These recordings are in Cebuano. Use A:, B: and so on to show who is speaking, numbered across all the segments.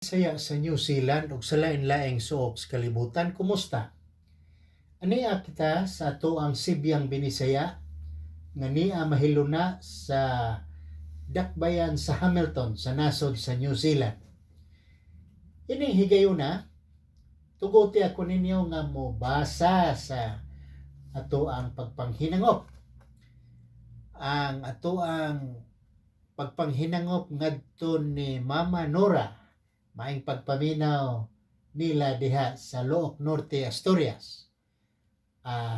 A: Bisaya sa New Zealand ug sa lain-laing suok sa kalibutan, kumusta? Ania kita sa atoang Sibyang Binisaya nga nia mahiluna sa dakbayan sa Hamilton sa nasod sa New Zealand. Ining higayuna, tuguti ako ninyo nga mobasa sa atoang pagpanghinangop. Ang atoang pagpanghinangop ngadto ni Mama Nora, maing pagpaminaw nila diha sa Looc Norte, Asturias.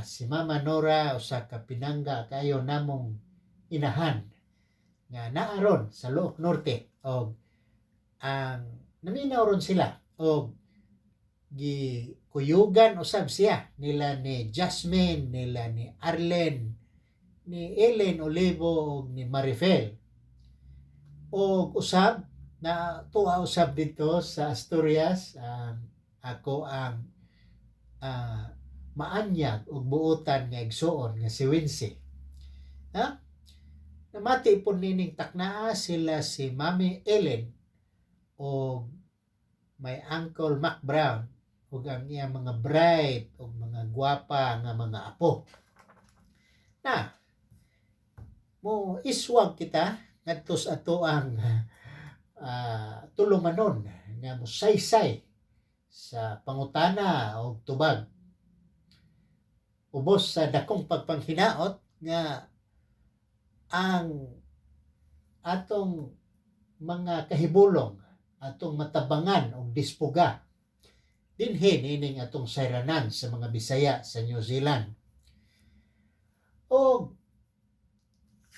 A: Si Mama Nora usa ka pinangga kaayo namong inahan nga naa ron sa Looc Norte og ang naminaw ron sila og gikuyugan usab siya nila ni Jasmine, nila ni Arlen, ni Ellen Olivo ug ni Marifel. Og usab na tuwa usab dito sa Asturias ako ang maanyag ug buotan nga igsuon nga si Wincy. Ha? Namati po nining taknaa sila si Mami Ellen o my Uncle Mac Brown ug ang iyang mga bright ug mga gwapa nga mga apo. Na mo iswag kita ngadto sa ato ang tulumanon nga mosaysay sa pangutana og tubag ubos sa dakong pagpanghinaot nga ang atong mga kahibulong atong matabangan og dispuga dinhi nining atong sayranan sa mga Bisaya sa New Zealand. Og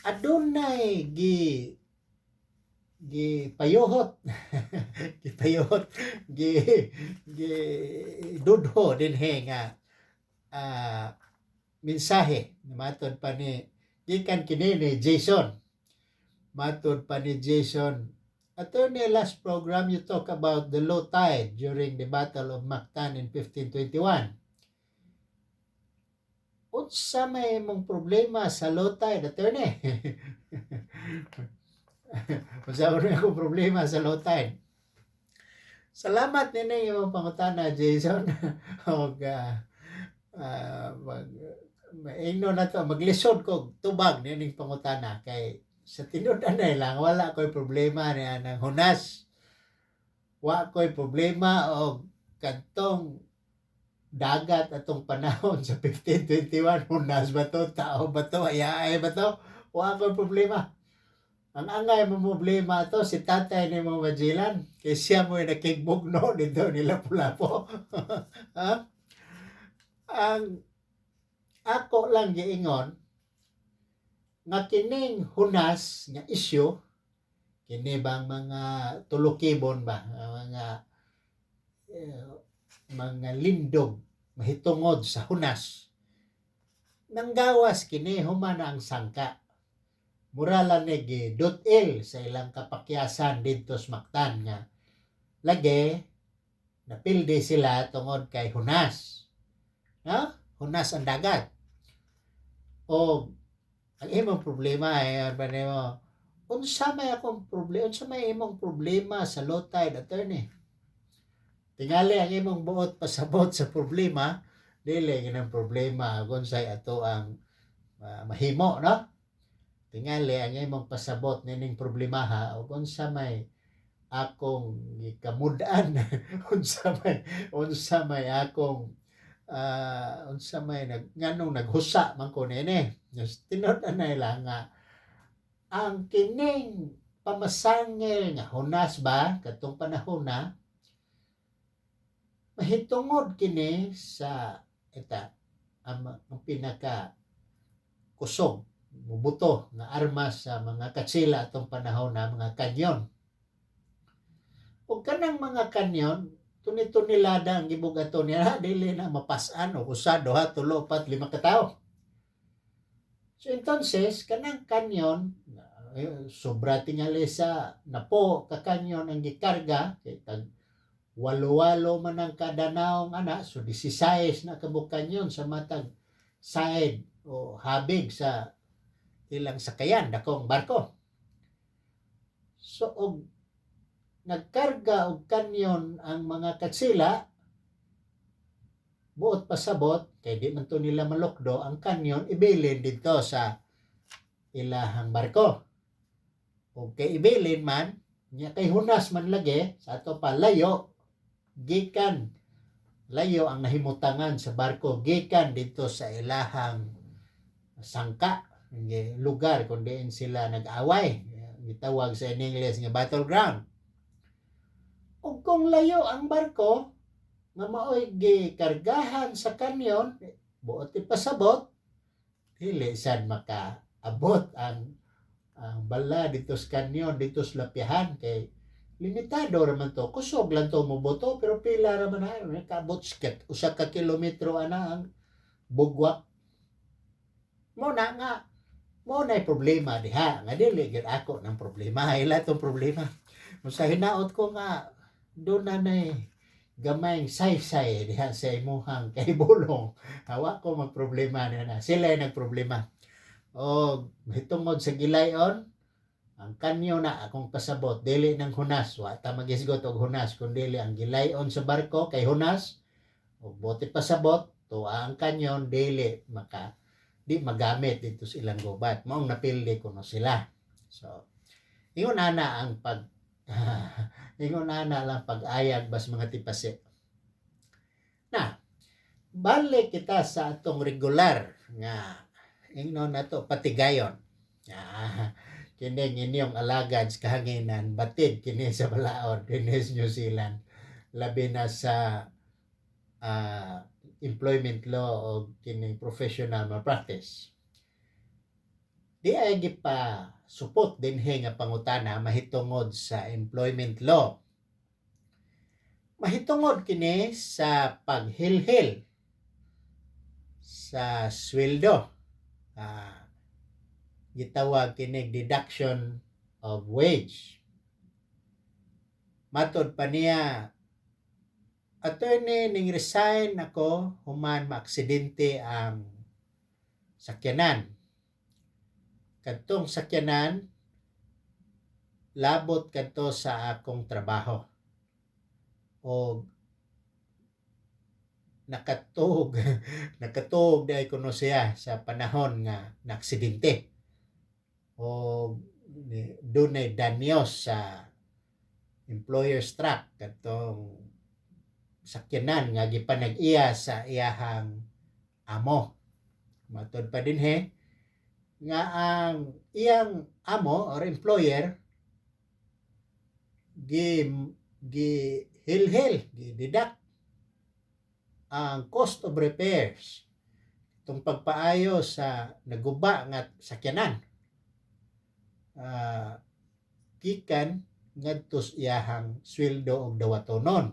A: adunay gi gipayuhot gipayuhot gi gi dudho dinhi nga mensahe na matod pa ni gikan kini ni Jason. Matod pa ni Jason, "Attorney, last program you talk about the low tide during the Battle of Mactan in 1521. Unsa may imong problema sa low tide, attorney?" Unsa man akong problema sa low tide? Salamat nining imong pangutana, Jason. Og mag maingno na to, maglisod ko tubag nining pangutana kay sa tinud-anay lang wala ko'y problema ni anang hunas. Wa ko'y problema og kadtong dagat atong panahon sa 1521, hunas ba to, tao ba to, ayaay ba to, wa ko'y problema. Ang angay mo problema to si tatay ni mo Magellan kay siya mo nakigbugno dito nila Lapu-Lapu. Ha? Ang ako lang giingon nga kining hunas nga issue kini bang mga tulukibon ba, mga mga lindog mahitungod sa hunas, nanggawas kini human ang sangka. Mura lang ni gidutil sa ilang kapakyasan didto sa Mactan nga lagi napildi sila tungod kay hunas, no? Hunas ang dagat. O ang imong problema ay ba nimo, unsa may akong problema, unsa may imong problema sa low tide, attorney? Tingali ang imong buot pasabot sa problema, dili ginang problema kung say ato ang mahimo, no? Tingali ang imong pasabot nining problemaha o unsa may akong gikamud-an, unsa may akong unsa may nag nganong naghusa man ko nini. Tinud-anay lang nga ang kining pamasangil nga hunas ba katong panahon na mahitungod kini sa ita ang pinaka kusog mubuto nga armas sa mga katsila atong panahon na mga kanyon. Ug kanang mga kanyon, tuni-tunilada ang gibugato niya, dili na mapasan og usa, duha, tulo, upat, lima ka tawo. So entonces kanang kanyon sobra tingali sa napo ka kanyon ang gikarga kay tag walo-walo man ang kada naong ana, so 16 na kabuok kanyon sa matag side o habig sa ilang sakayan, dakong barko. So og Nagkarga og kanyon ang mga katsila, buot pasabot kay di man to nila malukdo ang kanyon, ibilin didto sa ilahang barko. Ug kay ibilin man nya, kay hunas man lagi sa ato pa, layo gikan, layo ang nahimutangan sa barko gikan didto sa ilahang sangka, lugar kung diin sila nag-away, gitawag sa in English nga battleground. Ug kung layo ang barko nga maoy gikargahan sa kanyon, buot ipasabot, dili sad makaabot ang bala didto sa kanyon didto sa lapyahan kay limitado ra man to. Kusog lang to moboto, pero pila ra man na kaabot, sket 1 ka kilometro ana ang bugwak mo na. Nga mo na problema diha nga dili gyud ako ng problema, ila tong problema. Sa hinaot ko nga doon na nay gamayng saysay diha sa imuhang kahibulong, awa ko magproblema niya na sila ay nagproblema. O hitungod sa gilayon ang kanyo na, akong pasabot dili nang hunas, wa ta magisgot og hunas, kun dili ang gilayon sa barko kay hunas og buot pasabot tuwa ang kanyon, dili maka di magamit didto sa ilang gubat. Maong napildi kuno sila. So ingon ana lang pag-ayag bas mga tipasi na. Balik kita sa atong regular nga ingnon nato patigayon. Kining inyong alagad sa kahanginan, batid kini sa balaod dinhi sa New Zealand, labi na sa employment law o kining professional malpractice. Di ay gipa supot dinhi nga pangutana mahitungod sa employment law. Mahitungod kini sa paghilhil sa sweldo. Gitawag kini deduction of wage. Matod pa niya, "Attorney, ning resign ako human maaksidente ang sakyanan. Kadtong sakyanan labot kadto sa akong trabaho. O nakatuog nakatuog diay kuno siya sa panahon nga naaksidente. O dunay danyos sa employer's truck, kadtong sakyanan nga gipanag-iya sa iyahang amo." Matod pa dinhi nga ang iyang amo or employer gi gi hilhil, gi deduct ang cost of repairs, itong pagpaayo sa naguba nga sakyanan, gikan ngadto sa iyahang sweldo og dawatonon.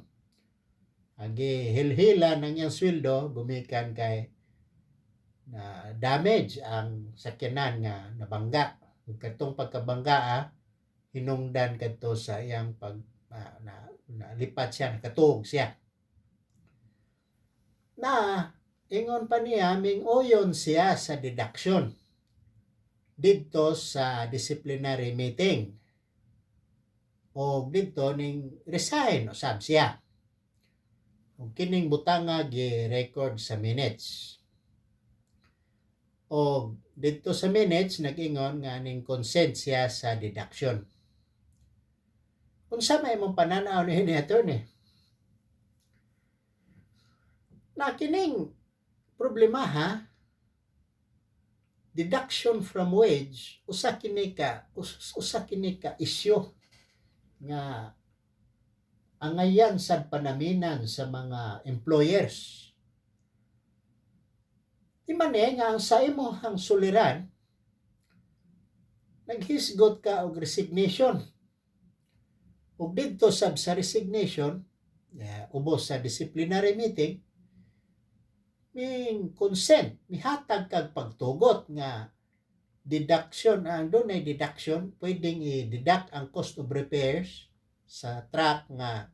A: Ang gihilhilan ang iyang sweldo gumikan kay na damage ang sakyanan nga nabangga. Ug kadtong pagkabangga, hinungdan kadto sa iyang pag na, nalipat siya, nakatuog siya. Na ingon pa niya, minguyon siya sa deduction didto sa disciplinary meeting. O didto ning resign usab siya. Ug kining butanga gi-record sa minutes. O didto sa minutes nag-ingon nga ning consent siya sa deduction. Unsa may imong pananaw ni attorney? Na kining problema ha, deduction from wage, usa kini ka isyu nga angayan sad panaminan sa mga employers. Di man eh, nga ang sa imong suliran, naghisgot ka og resignation. Ug didto sab sa resignation, ubos sa disciplinary meeting, ming consent, mihatag kag pagtugot nga deduction, ang dunay deduction, pwedeng i-deduct ang cost of repairs sa truck nga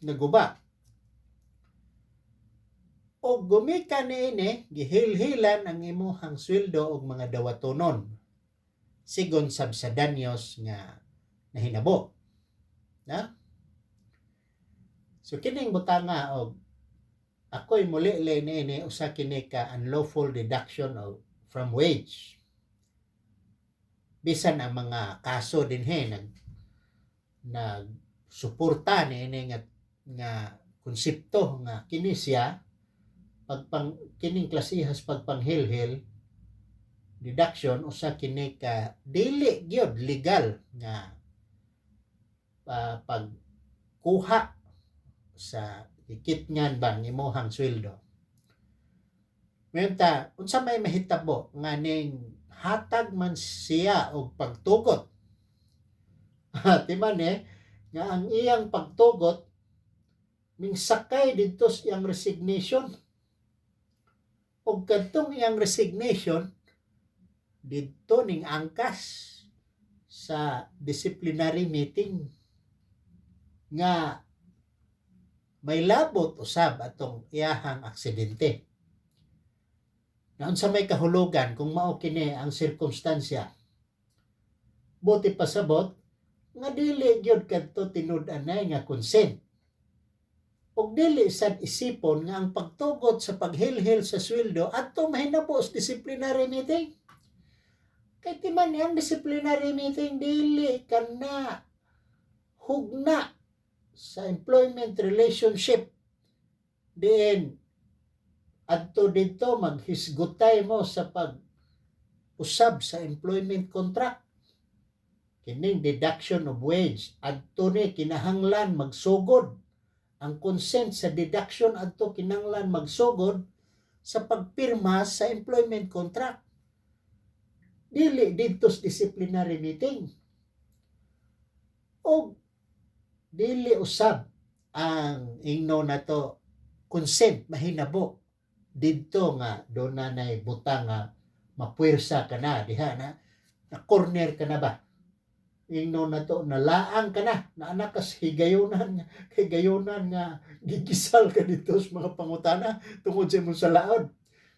A: naguba. O gumikan niini, gihilhilan ang imuhang sweldo og mga dawatonon sigon sab sa danyos nga nahinabo. Na? So kining butanga og ako'y muli niini, usa kini ka unlawful deduction of from wage. Bisan ang mga kaso dinhi nag nag suporta niini nga konsepto nga kini siya pagpang kining klasehas pagpanghilhil, deduction, usa kini ka dili gyud legal nga pagkuha sa gikitngan ba ng imuhang sweldo. Ngayon ta, unsa may mahitabo nga ning hatag man siya og pagtugot? Ti man eh, nga ang iyang pagtugot ning sakay didto sa iyang resignation. Og kadtong iyang resignation didto ning angkas sa disciplinary meeting nga may labot usab atong iyahang aksidente. Na unsa may kahulugan kung mao kini ang sirkumstansya? Buot ipasabot nga dili gyud kadto tinud-anay nga consent. Ug dili sad isipon nga ang pagtugot sa paghilhil sa sweldo adto mahinabo sa disciplinary meeting. Kay ti man ang disciplinary meeting, dili kana hugna sa employment relationship diin adto didto maghisgutay mo sa pag usab sa employment contract. Kining deduction of wage, adto ni kinahanglan magsugod ang consent sa deduction, adto kinahanglan magsugod sa pagpirma sa employment contract, dili didto sa disciplinary meeting. Og dili usab ang ingno nato consent mahinabo didto nga duna nay butang nga mapuwersa ka na diha na na corner ka na ba, ingno nato nalaang ka na na anak ka sa higayonan nga higayonan nga gigisal ka dito sa mga pangutana tungod sa imong salaod.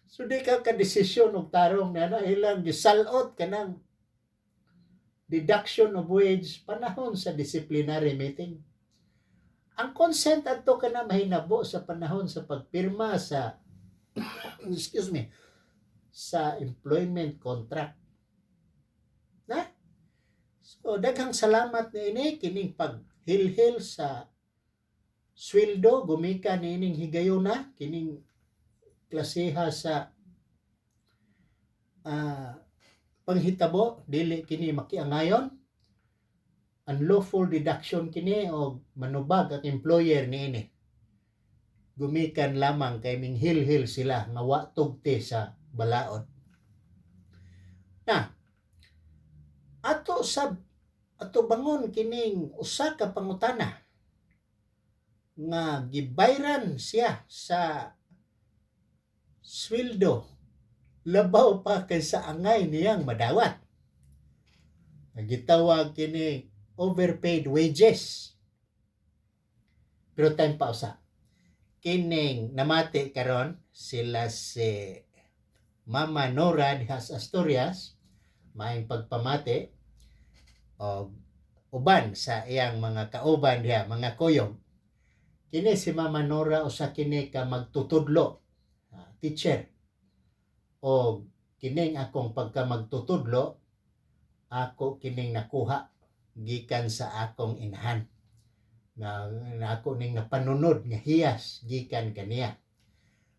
A: So di ka ka desisyon og tarong na na ilang gisalot ka ng deduction of wage panahon sa disciplinary meeting. Ang consent adto ka na mahinabo sa panahon sa pagpirma sa, excuse me, sa employment contract na. So daghang salamat niini kining paghilhil sa sweldo gumikan niining higayona, kining klaseha sa panghitabo, dili kini makiangayon. Unlawful deduction kini og manubag ang employer niini gumikan lamang kay minghilhil sila nga wa tugti sa balaod. Na ato sa ato bangon kining usa ka pangutana nga gibayran siya sa sweldo labaw pa kaysa angay niyang madawat. Nga gitawag kini overpaid wages. Pero time pa usa. Kining namati karon sila si Mama Nora diha sa Asturias, maayong pagpamati og uban sa iyang mga kauban diha, mga kuyog. Kini si Mama Nora, usa kini ka magtutudlo, teacher. Og kining akong pagka magtutudlo, ako kining nakuha gikan sa akong inahan. Na ako ning napanunod nga hiyas gikan kaniya.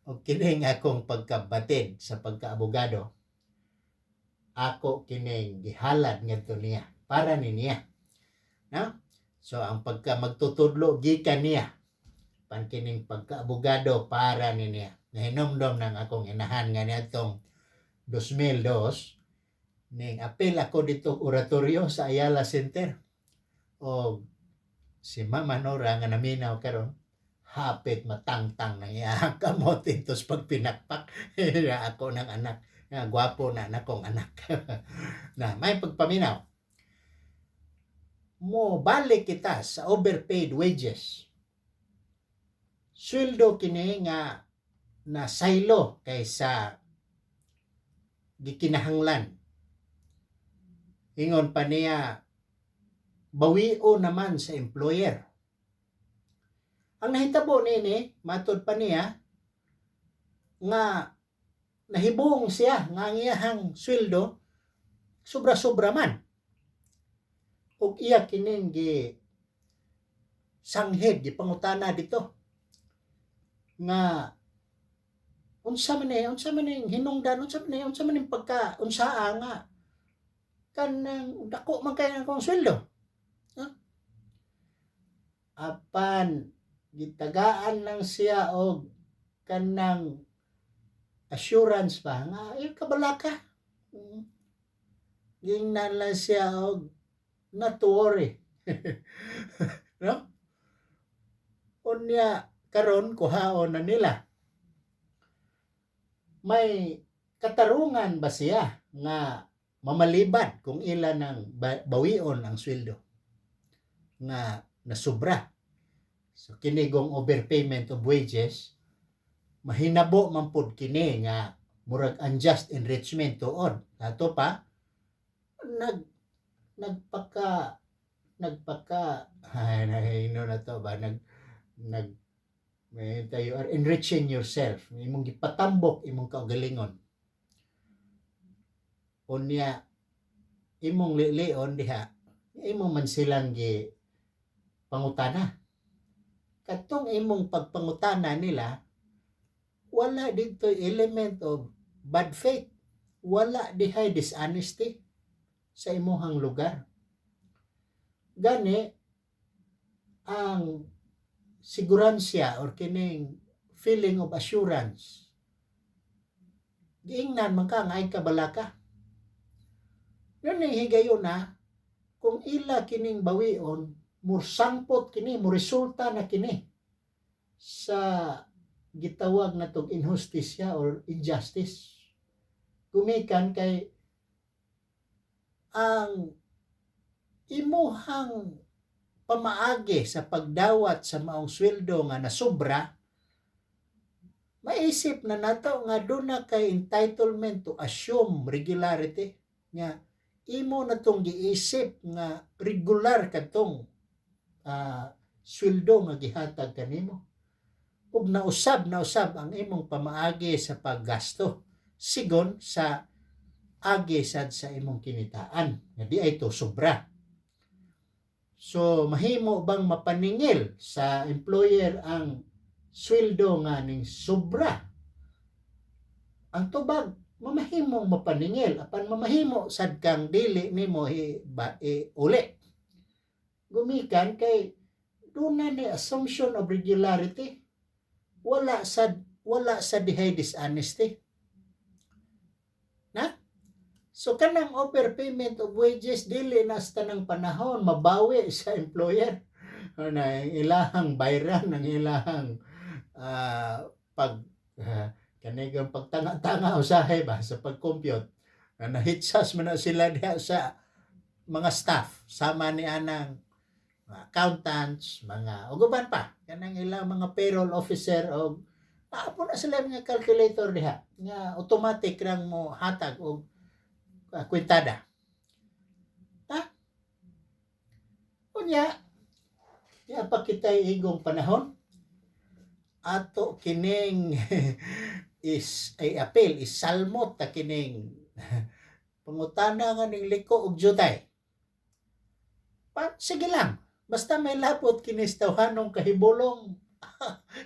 A: Og kining akong pagkabatid sa pagkaabogado, ako kining gihalad ngadto niya para ni niya. No? So ang pagka magtutudlo gikan niya, pan kining pagkaabogado para ni niya. Nahinomdom ng akong inahan nga niadtong 2002 ning apil ako dito oratorio sa Ayala Center. Og si Mama Nora nga naminaw karon, hapit matangtang nang iyang kamot intos pagpinakpak ako ng anak nga gwapo na nakong anak. Na may pagpaminaw mo, balik kita sa overpaid wages. Sweldo kini nga nasaylo kaysa gikinahanglan. Ingon pa niya Bawio naman sa employer. Ang nahitabo niini, matod pa niya, nga nahibong siya nga ang iyahang sweldo sobra-sobra man. Ug iya kining gi sanghid, gipangutana dito nga unsa man ning hinungdan, unsa man ning pagka unsaa nga kanang dako man kay akong sweldo. Ha? Apan gitagaan lang siya og kanang assurance ba nga ayaw kabalaka. Gingnan lang siya og not to worry. No? Unya karon kuhaon na nila. May katarungan ba siya nga mamalibad kung ila nang bawion ang sweldo nga nasubra? So kinigong overpayment of wages, mahinabo man pud kini nga murag unjust enrichment tuod. Ato pa nagpaka ay nahino na to ba, nag nag may you are enriching yourself, imong gipatambok imong kaugalingon. Unya imong lilion diha, imo man silang gi pangutana. Katong imong pagpangutana nila, wala dito element of bad faith, wala dihay dishonesty sa imuhang lugar. Gani ang siguransya or kining feeling of assurance, giingnan man ka nga ay kabalaka. Yun ni higayon na kung ila kining bawion, mursangpot kini, muresulta na kini sa gitawag na tog inhustisya or injustice. Gumikan kay ang imuhang pamaagi sa pagdawat sa maong sweldo nga nasobra, maisip na nato nga doon na kay entitlement to assume regularity, nga imo na tong giisip nga regular kadtong sweldo nga gihatag kanimo ug nausab ang imong pamaagi sa paggasto sigon sa agi sad sa imong kinitaan nga di ay to sobra. So mahimo bang mapaningil sa employer ang sweldo nga ning sobra? Ang tubag, mamahimong mapaningil, apan mamahimo sad kang dili nimo i, ba, i uli. Gumikan kay doon ni assumption of regularity. Wala sa dihay dishonesty. Na? So kanang overpayment of wages, dili na sa tanang panahon mabawi sa employer. Ano na ang ilahang bayran, ang ilahang pag kanigang pagtanga-tanga usahay ba sa pag-compute, na nahitsas man na sila diha sa mga staff sama ni anang mga accountants, mga ug uban pa, kanang ilang mga payroll officer, og naa na sila mga calculator diha nga automatic rang mo hatag og kwentada. Ha? Unya, di pa kita igong panahon ato kining is ay apel isalmot ta kining pangutana nga ning liko og jutay pa. Sige lang, basta may labot kini sa tawhanong kahibulong,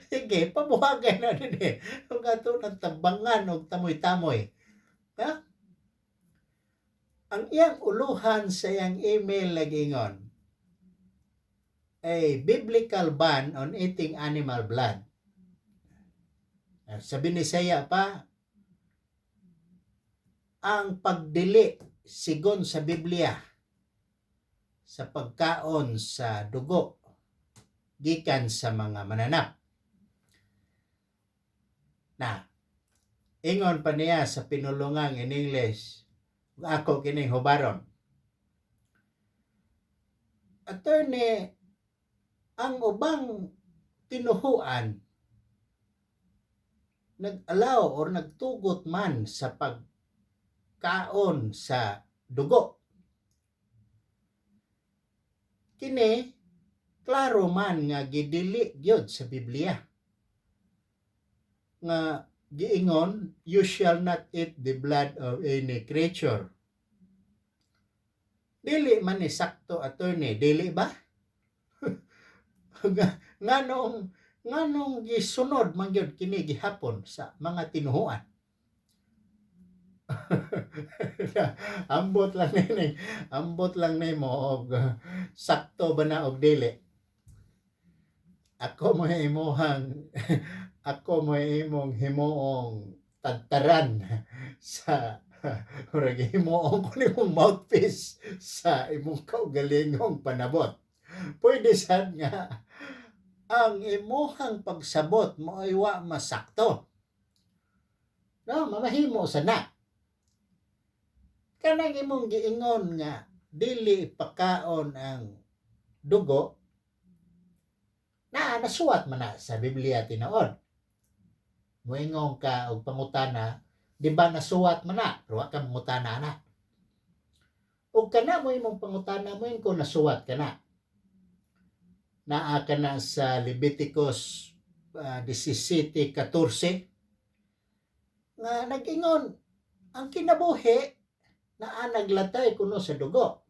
A: sige, pabuhagay na din eh ug ato nang tambangan og tamoy-tamoy. Ha, ang iyang uluhan sa iyang email nagingon, "A biblical ban on eating animal blood." Sabi ni Saya pa, ang pagdili sigon sa Biblia sa pagkaon sa dugo gikan sa mga mananap. Na, ingon pa niya sa pinulungang in English, ako kining hubaron. "Attorney, ang ubang tinuhuan nag-allow or nagtugot man sa pagkaon sa dugo." Kini klaro man nga gidili gyud sa Biblia nga giingon, "You shall not eat the blood of any creature." Dili man ni sakto, attorney, dili ba? Nganong gisunod man gyud kini gihapon sa mga tinuhuan? Ambot lang nini, ambot lang nimo og sakto ba na og dili. Ako mo imong himuong tadtaran sa murag himuong ko nimong mouthpiece sa imong kaugalingong panabot. Pwede sad nga ang imuhang pagsabot mo'y wa masakto. No, mamahimo sa na. Kanang imong giingon nga dili ipakaon ang dugo na nasuwat man na sa Biblia tinuod. Moingon ka og pangutana, di ba nasuwat man na? Pero wa ka mangutana na. Ug kana mo imong pangutana mo ko nasuwat ka na. Naa ka na sa Leviticus 17:14 nga nag-ingon ang kinabuhi naa naglatay kuno sa dugo.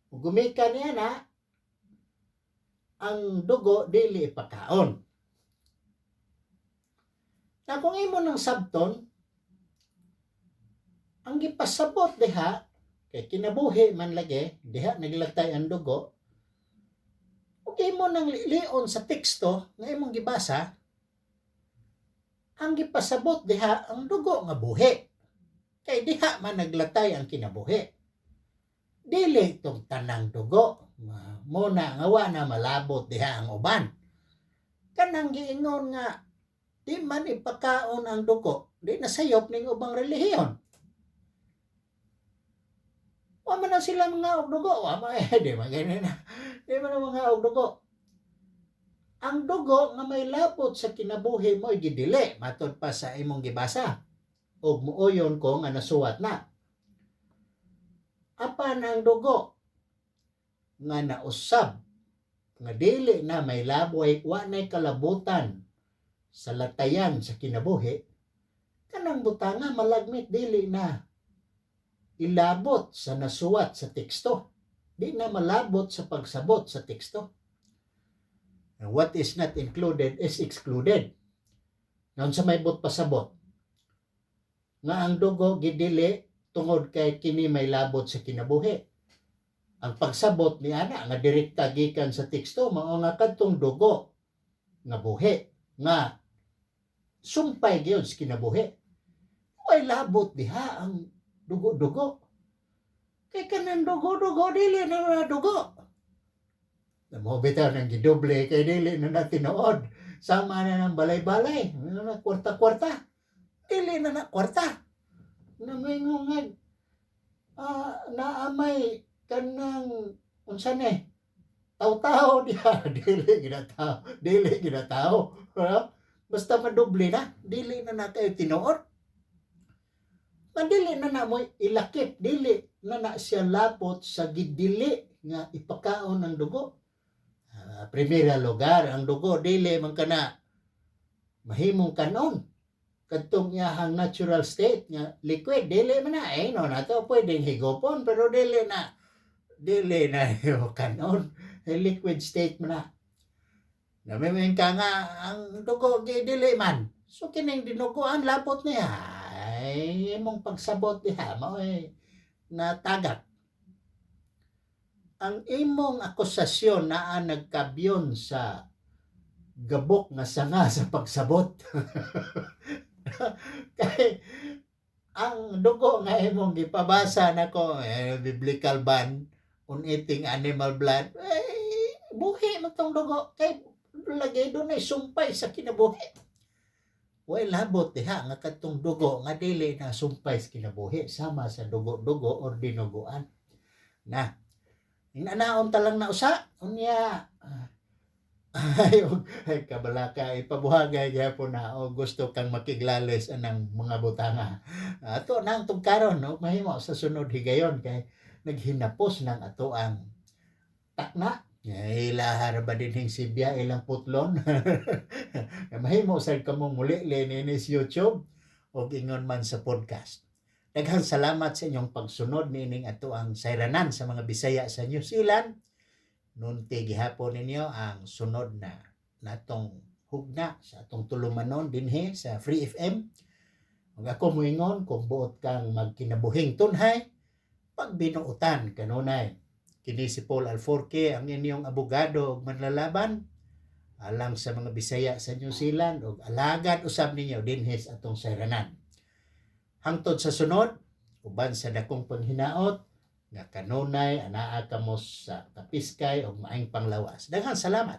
A: Ug gumikan niya na ang dugo dili ipakaon. Na kung imo nang sabton, ang gipasabot diha kay kinabuhi man lagi diha naglatay ang dugo, ug imo nang lilion sa teksto nga imong gibasa, ang gipasabot diha ang dugo nga buhi. Kay diha man naglatay ang kinabuhi. Dili itong tanang dugo. Muna nga wa na malabot diha ang uban. Kanang giingon nga di man ipakaon ang dugo, di na sayop ning ubang relihiyon. Wa man na sila mga og dugo, wa man eh, di man gani na. Di man na mga og dugo. Ang dugo nga may labot sa kinabuhi mo gidili matod pa sa imong gibasa. Og muoyon ko nga nasuwat na. Apan ang dugo nga nausab nga dili na may laboy, wa nay kalabutan sa latayan sa kinabuhi, kanang butanga malagmit dili na ilabot sa nasuwat sa teksto. Di na malabot sa pagsabot sa teksto. And what is not included is excluded. Ngayon sa may but pasabot, nga ang dugo gidili tungod kay kini may labot sa kinabuhi. Ang pagsabot ni ana nga direkta gikan sa teksto mao nga kadtong dugo nga buhi nga sumpay gyud sa kinabuhi. Way labot diha ang dugo-dugo. Kay kanang dugo-dugo dili na na dugo. Mo bitaw nang gidoble kay dili na na tinuod. Sama na ng balay-balay, na kwarta-kwarta. Dili na na kwarta. Na may nga naamay kanang unsa ni taw-tao diha dili ginatao, dili ginatao. Basta madoble na, dili na na kayo tinuod. Dili na na mo ilakip, dili na na siya lapot sa gidili nga ipakaon ng dugo. Primera lugar, ang dugo dili man kana mahimong kanon. Kadtong iyahang natural state nga liquid, dili man na eh no nato pwedeng higopon pero dili na kanon. Eh, liquid state man na. Namimin ka nga ang dugo dili man. So kining dinuguan lapot niya ay imong pagsabot diha mao ay natagak. Ang imong akusasyon naa nagkabyon sa gabok nga sanga sa pagsabot. Kay ang dugo nga imong gipabasa nako eh, biblical ban on eating animal blood, eh, buhi man tong dugo kay lagay dunay sumpay sa kinabuhi. Way labot diha nga kadtong dugo nga dili na sumpay sa kinabuhi sama sa dugo-dugo or dinuguan. Na inanaon ta lang na usa unya ay, og ay kabalaka ipabuhagay gyapon na og gusto kang makiglalis anang mga butanga. Ato nang tugkaron no mahimo sa sunod higayon kay naghinapos ng ato ang Takna. Ilaha ra ba dinhing Sibya ilang putlon? Mahimo sad kamo muli niini sa YouTube og ingon man sa podcast. Daghang salamat sa inyong pagsunod niining ato ang sayranan sa mga Bisaya sa New Zealand. Nunti gihapon ninyo ang sunod na natong hugna sa atong tulumanon dinhi sa Free FM. Ug ako moingon, kung buot kang magkinabuhing tunhay, pagbinuotan kanunay. Kini si Paul Alforque, ang inyong abogado ug manlalaban alang sa mga Bisaya sa New Zealand ug alagad usab ninyo dinhi sa atong sayranan. Hangtod sa sunod, uban sa dakong panghinaot nga kanunay anaa kamo sa kapiskay ug maayong panglawas. Daghang salamat.